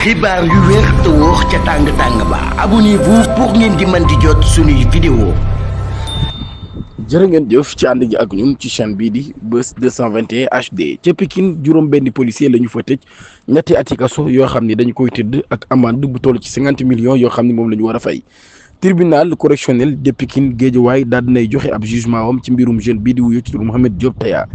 xibaar yu wér te wóor ca tàng-tàng ba abonnez-vous pour ngeen di mën di jot suñuy vidéo. jërë ngeen jëf ci ànd gi ak ñun ci chaîne bii di Buzz 221 HD ca Pikine juróom benn policier la ñu fa tëj ñetti ati kaso yoo xam ni dañu koy tëdd ak amende bu toll ci 50 millions yoo xam ni moom la ñu war a fay. tribunal correctionnel de Pikine Guédiawaye daal dinay joxe ab jugement wam ci mbirum jeune bii di wuyu ci turu Mouhamed Diop Taya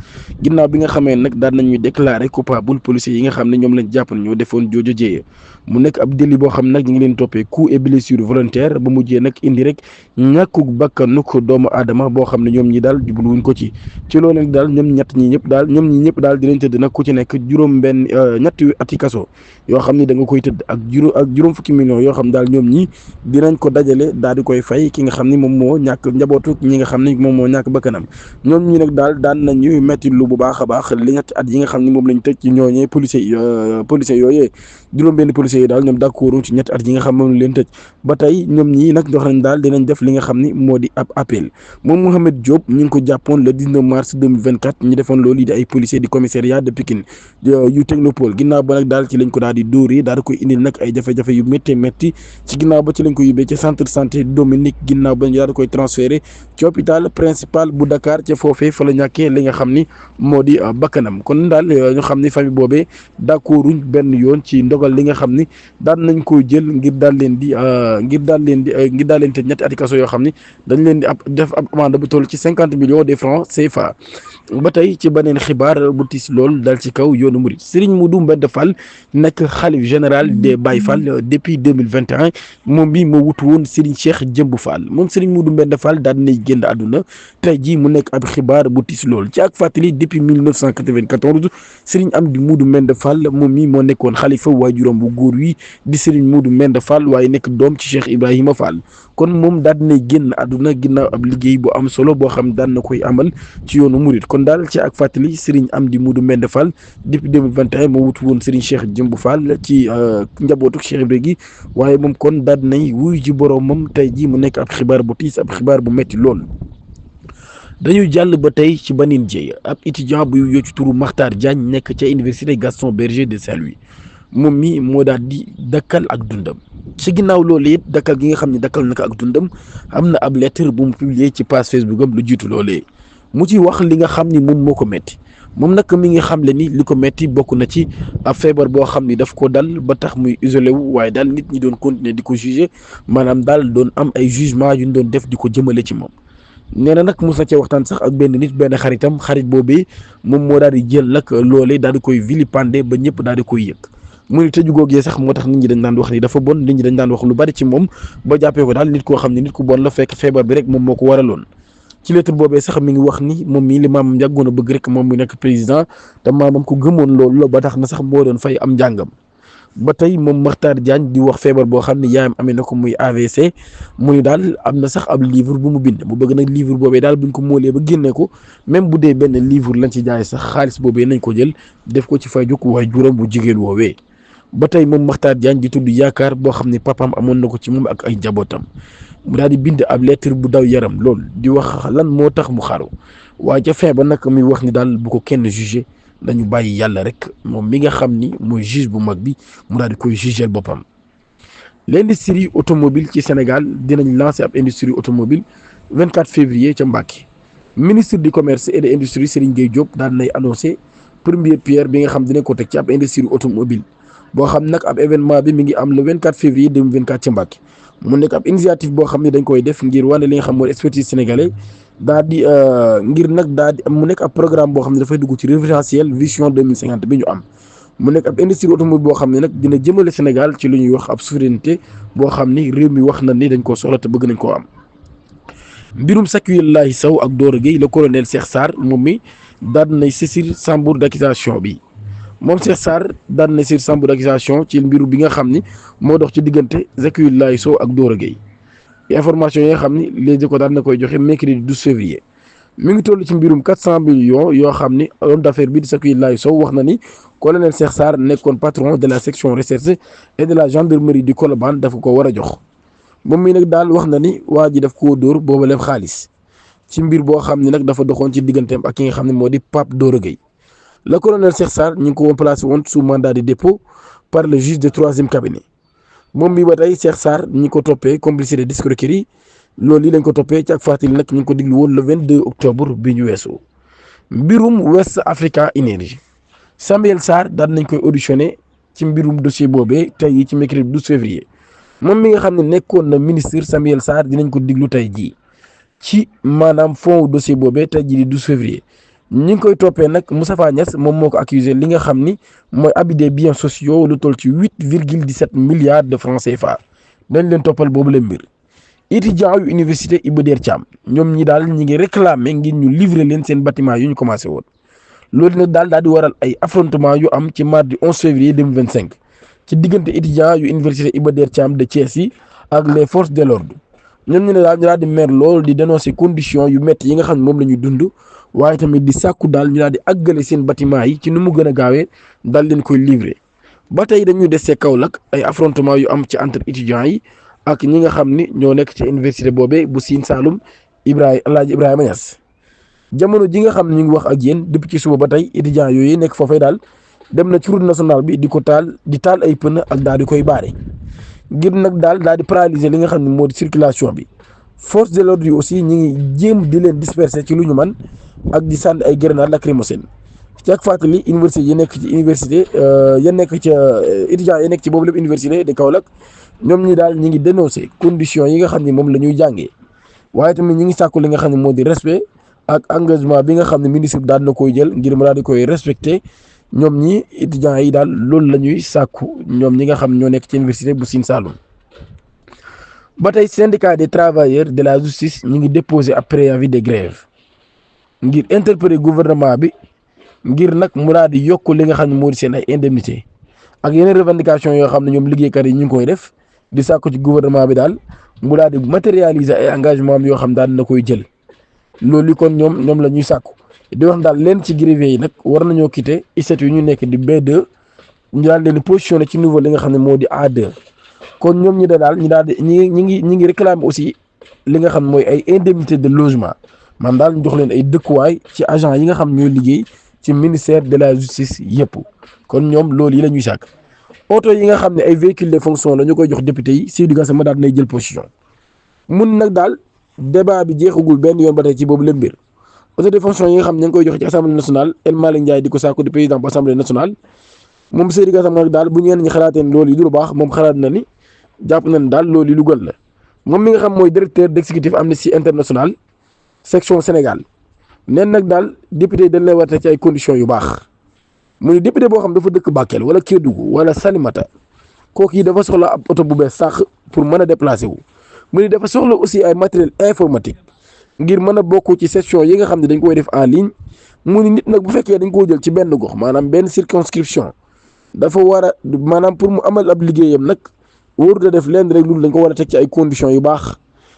ginnaaw bi nga xamee nag daal nañuy déclaré coupable policiers yi nga xam ne ñoom lañ jàpp ne ñoo defoon joojo jéye mu nekk ab délit boo xam nag ñu ngi leen toppee coup et blessure volontaire ba mujjee nag indi rek ñàkkug bakkanuk doomu aadama boo xam ne ñoom ñi daal jubluwuñ ko ci loolu nag daal ñoom ñëpp daal dinañ tëdd nag ku ci nekk juróom benn ñetti ati kaso yoo xam ne da nga koy tëdd ak juróom fukki millions yoo xam daal ñoom ñi dinañ ko dajale daal di koy fay ki nga xam ni moom moo ñàkk njabootu ñi nga xam ni moom moo ñàkk bakkanam ñoom ñi nag daal daan nañu metti lu bu baax a baax li ñetti at yi nga xam ni moom lañ tëj ci ñooñee policiers yooyee juróom benn policiers yi daal ñoom d'accord ci ñetti at yi nga xam moom leen tëj ba tey ñoom ñii nag jox nañ daal dinañ def li nga xam ni moo di ab appel moom Mouhamed Diop ñu ngi ko jàppoon le 19 mars 2024 ñu defoon loolu di ay policiers du commissariat de Pikine yu technopole ginnaaw ba nag daal ci lañ ko daal di dóoree daal di koy indil nag ay jafe-jafe yu métti ci ginnaaw ba ci lañ ko yóbbee ci centre santé Dominique ginnaaw ba ñu daal di koy transféré ci hôpital principal bu Dakar ca foofee fa la ñàkkee li nga xam ni moo di bakkanam kon daal ñu xam ni famille boobee d'accorduñ benn yoon ci ndogal li nga xam ni daan nañ koy jël ngir daal leen tëj ñetti ati kaso yoo xam ni dañ leen di def ab amende bu toll ci 50 millions de francs CFA. ba tey ci beneen xibaar bu tiis lool dal ci kaw yoonu murit Serigne Modou Mbend Fall nekk xalif général des Baye Fall depuis 2021 moom bi moo wutu woon Serigne Cheikh Jëmb Fall moom Serigne Modou Mbend Fall daal dinay génn àdduna tey jii mu nekk ab xibaar bu tiis lool ci ak fàttali depuis 1994 Serigne Amdi Modou Mbend Fall moom mi moo nekkoon xalifa waajuram bu góor wi di Serigne Modou Mbend Fall waaye nekk doom ci Cheikh Ibrahima Fall kon moom daal dinay génn àdduna ginnaaw ab liggéey bu am solo boo xam daan na koy amal ci yoonu murit kon daal ci ak fàttali Serigne Amdi Modou Mbend Fall depuis 2021 moo wutu woon Serigne Cheikh Jëmb Fall ci njabootu Cheikh Ibrahima gi waaye moom kon daal dinay wuy ji boroomam tey jii mu nekk ab xibaar bu tiis ab xibaar bu metti lool. dañuy jàll ba tey ci beneen jéey ab étudiant buy yóccu turu Makhtar Diagne nekk ca université Gaston Berger de Saint-Louis moom mi moo daal di dakkal ak dundam ci ginnaaw loolu it dakkal gi nga xam ne dakkal naka ak dundam am na ab lettre bu mu publier ci page Facebook am lu jiitu loolee mu ci wax li nga xam ni moom moo ko metti moom nag mi ngi xamle ni li ko metti bokk na ci ab feebar boo xam ni daf ko dal ba tax muy isolé wu waaye daal nit ñi doon continuer di ko juger maanaam daal doon am ay jugement yu ñu doon def di ko jëmale ci moom. nee na nag mos na cee waxtaan sax ak benn xaritam xarit boobee moom moo daal di jël nag loolee daal di koy vilipender ba ñëpp daal di koy yëg mu ni tëju googee sax moo tax nit ñi dañ daan wax ni dafa bon nit ñi dañ daan wax lu bari ci moom ba jàppee ko daal nit koo xam ne nit ku bon la fekk feebar bi rek moom moo ko waraloon. ci lettre boobee sax mi ngi wax ni moom mii li maamam yàggoon a bëgg rek moom mu nekk président te maamam ko gëmoon loolu la ba tax na sax moo doon fay am njàngam. ba tey moom Makhtar Diagne di wax feebar boo xam ne yaayam amee na ko muy AVC mu ni daal am na sax ab livre bu mu bind mu bëgg nag livre boobee daal buñ ko móolee ba génnee ko même bu dee benn livre lañ ci jaay sax xaalis boobee nañ ko jël def ko ci fay juk waaye juróom bu jigéen woowee. ba tey moom Makhtar Diagne di tudd yaakaar boo xam ne papaam amoon na ko ci moom ak ay njabootam mu daal di bind ab lettre bu daw yaram lool di wax lan moo tax mu xaru waaye ca fin ba nag muy wax ni daal bu ko kenn jugé dañu bàyyi yàlla rek moom mi nga xam ni mooy juge bu mag bi mu daal di koy jugeel boppam. l'industrie automobile ci Sénégal dinañ lancer ab industrie automobile 24 février ca Mbacké ministre du commerce et de l'industrie Serigne Gueye Diop daal nay annoncé première pierre bi nga xam dina ko teg ci ab industrie automobile boo xam nag ab événement bi mi ngi am le 24 février 2024 ca Mbacké mu nekk ab initiative boo xam ne dañ koy def ngir wane li nga xam mooy expertise sénégalais daal di ngir nag daal di mu nekk ab programme boo xam ne dafay dugg ci référentiel vision 2050 bi ñu am mu nekk ab industrie automobile boo xam ne nag dina jëmale Sénégal ci lu ñuy wax ab souveraineté boo xam ni réew mi wax na ni dañ koo soxla te bëgg nañ koo am. mbirum Sakioulillahi Sow ak Doro Gueye le colonel Cheikh Sarr moom mi daal di nay saisir chambre d'accusation bi moom Cheikh Sarr daal di nay saisir chambre d'accusation ci mbiru bi nga xam ni moo dox ci diggante Sakioulillahi Sow ak Doro Gueye. information yi nga xam ni Les Échos daal na koy joxe mercredi 12 février mi ngi toll ci mbirum 400 millions yoo xam ni homme d'affaires bi di Sakioulillahi Sow wax na ni colonel Cheikh Sarr nekkoon patron de la section recherche et de la gendarmerie du Colobane dafa ko war a jox moom mii nag daal wax na ni waa ji daf koo dóor booba leb xaalis ci mbir boo xam ni nag dafa doxoon ci digganteem ak ki nga xam ne moo di Pape Doro Gueye le colonel Cheikh Sarr ñu ngi ko woon placé woon sous mandat de dépôt par le juge de troisième cabinet moom bi ba tey Cheikh Sarr ñi ko toppee complicité d'escroquerie loolu yi lañ ko toppee ci ak fàttali nag ñu ngi ko diglu woon le 22 octobre bi ñu weesoo. mbirum West Africa Energy Samuel Sarr daan nañ koy auditionné ci mbirum dossier boobee tey yi ci mercredi 12 février moom mi nga xam ne nekkoon na ministre Samuel Sarr dinañ ko diglu tey jii ci maanaam fond dossier boobee tey jii di 12 février ñi ngi koy toppee nag Moustapha Niasse moom moo ko accusé li nga xam ni mooy abus des biens sociaux lu toll ci 8,17 milliards de francs CFA dañ leen toppal boobu la mbir. étudiants yu université Iba Der Thiam ñoom ñi daal ñi ngi réclamer ngir ñu livrer leen seen bâtiment yu ñu commencé woon loolu nag daal di waral ay affrontement yu am ci mardi 11 février 2025 ci diggante étudiants yu université Iba Der Thiam de Thiès yi ak les forces de l'ordre ñoom ñu ne daal ñu daal di mer lool di dénoncer conditions yu métti yi nga xam ne moom la ñuy dund waaye tamit di sàkku daal ñu daal di àggale seen bâtiment yi ci nu mu gën a gaawee daal leen koy livrer ba tey dañuy desee Kaolack ay affrontement yu am ci entre étudiants yi ak ñi nga xam ni ñoo nekk ci université boobee bu Sine Saloum Alaaji Ibrahima Niass jamono ji nga xam ne ñu ngi wax ak yéen depuis ci suba ba tey étudiants yooyu nekk foofee daal dem na ci route nationale bi di ko taal ay pneu ak daal di koy baare ngir nag daal di paralyser li nga xam ne moo di circulation bi force de l'ordre yi aussi ñi ngi jéem di leen disperser ci lu ñu man ak di sànni ay grenades lacrymogènes ci ak fàttali université yi nekk ci université ya nekk ca étudiants yi nekk ci boobu lépp université de Kaolack ñoom ñi daal ñi ngi dénoncer conditions yi nga xam ne moom la ñuy jàngee waaye tamit ñi ngi sàkku li nga xam ne moo di respect ak engagement bi nga xam ne ministre bi daal na koy jël ngir mu daal di koy respecter ñoom ñi étudiants yi daal loolu la ñuy sàkku ñoom ñi nga xam ñoo nekk ci université bu Sine Saloum. ba tey syndicat des travailleurs de la justice ñi ngi déposer ab préavis de grève ngir interpeller gouvernement bi ngir nag mu daal di yokk li nga xam ne moo di seen ay indemnité ak yeneen revendication yoo xam ne ñoom liggéeykat yi ñu ngi koy def di sàkku ci gouvernement bi daal mu daal di matérialiser ay engagement am yoo xam daal na koy jël loolu kon ñoom la ñuy sàkku di wax daal leen ci grévé yi nag war nañoo quitter ISET yu ñu nekk di B2 ñu daal leen di positionné ci niveau li nga xam ne moo di A2 kon ñoom ñi daal ñu daal di ñi ngi réclamer aussi li nga xam mooy ay indemnité de logement man daal ñu jox leen ay dëkkuwaay ci agent yi nga xam ñooy liggéey ci ministère de la justice yëpp kon ñoom loolu yi la ñuy sàkk oto yi nga xam ne ay véhicules de fonction la ñu koy jox député yi Seydou Gassama daal nay jël position mun nag daal débat bi jeexagul benn yoon ba tey ci boobu lépp mbir auto de fonction yi nga xam ne ñu ngi koy joxe ci assemblée nationale El Malick Ndiaye di ko sàkku di président bu assemblée nationale moom Seydou Gassama nag daal bu ñenn ñi xalaatee ne loolu yi du lu baax moom xalaat na ni jàpp na ne daal loolu yi lu gën la moom mi nga xam mooy directeur d'exécutif Amnesty International section Sénégal neen nag daal député dañ lay warte ci ay conditions yu baax mu ni député boo xam dafa dëkk Bakel wala Kédougou wala Salimata kooku yi dafa soxla ab oto bu bees sax pour mën a déplacer wu mu ni dafa soxla aussi ay matériel informatique ngir mën a bokk ci session yi nga xam ne dañ koy def en ligne mu ni nit nag bu fekkee dañ koo jël ci benn gox maanaam benn circonscription dafa war a maanaam pour mu amal ab liggéeyam nag wóorut a def lenn rek loolu dañ ko war a teg ci ay conditions yu baax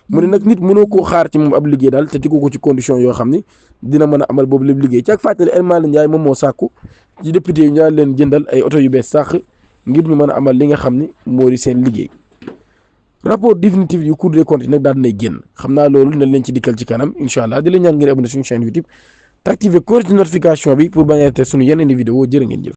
mu ne nag nit mënoo koo xaar ci moom ab liggéey daal te tegu ko ci conditions yoo xam ni dina mën a amal boobu lépp liggéey ci ak fàttali El Malick Ndiaye moom moo sàkku ci député yi ñu daal leen jëndal ay oto yu bees sax ngir ñu mën a amal li nga xam ni moo di seen liggéey. rapport définitif yu Cour des comptes nag daal dinay génn xam naa loolu nañ leen ci dikkal ci kanam incha allah di leen ñaan ngeen abonné suñu chaîne YouTube te activer cloche de notification bi pour bañ a rater suñu yeneen vidéo jërë ngeen jëf.